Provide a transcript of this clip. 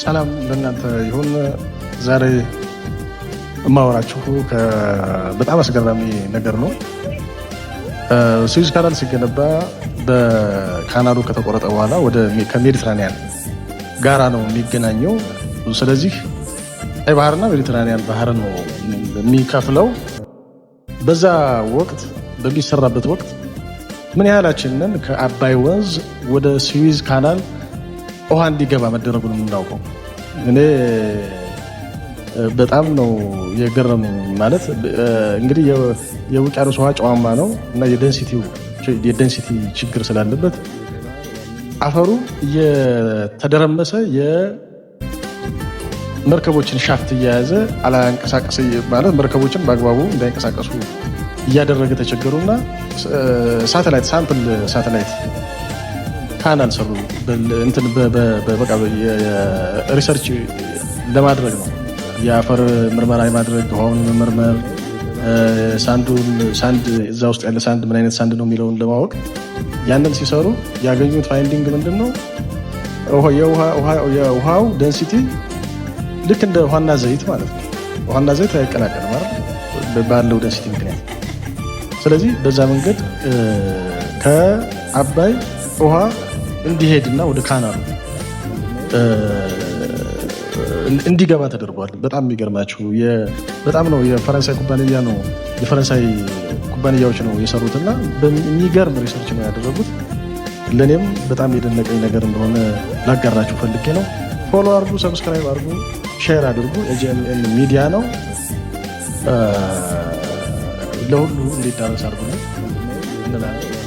ሰላም ለእናንተ ይሁን። ዛሬ እማወራችሁ በጣም አስገራሚ ነገር ነው። Suez Canal ሲገነባ በ canal ኡ ከተቆረጠ በኋላ ወደ ከሜዲትራኒያን ጋራ ነው የሚገናኘው። ስለዚህ ቀይ ባህርና ሜዲትራኒያን ባህር ነው የሚከፍለው። በዛ ወቅት በሚሰራበት ወቅት ምን ያህላችንን ከአባይ ወንዝ ወደ Suez Canal ውሃ እንዲገባ መደረጉን የምናውቀው? እኔ በጣም ነው የገረመኝ። ማለት እንግዲህ የውቅያኖስ ውሃ ጨዋማ ነው እና የ density ችግር ስላለበት አፈሩ እየተደረመሰ የመርከቦችን shaft እየያዘ አላንቀሳቀስ፣ ማለት መርከቦችን በአግባቡ እንዳይንቀሳቀሱ እያደረገ ተቸገሩና ሳተላይት sample satellite canal ሰሩ። እንትን በቃ research ለማድረግ ነው። የአፈር ምርመራ የማድረግ፣ ውሃውን የመመርመር፣ sand ኡን sand እዛ ውስጥ ያለ sand ምን አይነት sand ነው የሚለውን ለማወቅ። ያንን ሲሰሩ ያገኙት finding ምንድን ነው? የውሃው density ልክ እንደ ውሃና ዘይት ማለት ነው። ውሃና ዘይት አይቀላቀልም አይደል? ባለው density ምክንያት። ስለዚህ በዛ መንገድ ከአባይ ውሃ እንዲሄድና ወደ canal ኡ እንዲገባ ተደርጓል። በጣም የሚገርማችሁ በጣም ነው የፈረንሳይ ኩባንያ ነው፣ የፈረንሳይ ኩባንያዎች ነው የሰሩት እና በሚገርም research ነው ያደረጉት። ለእኔም በጣም የደነቀኝ ነገር እንደሆነ ላጋራችሁ ፈልጌ ነው። Follow አድርጉ፣ subscribe አድርጉ፣ share አድርጉ። ኤጂኤምኤን ሚዲያ ነው። ለሁሉ እንዲዳረስ አድርጉልን እንላለን።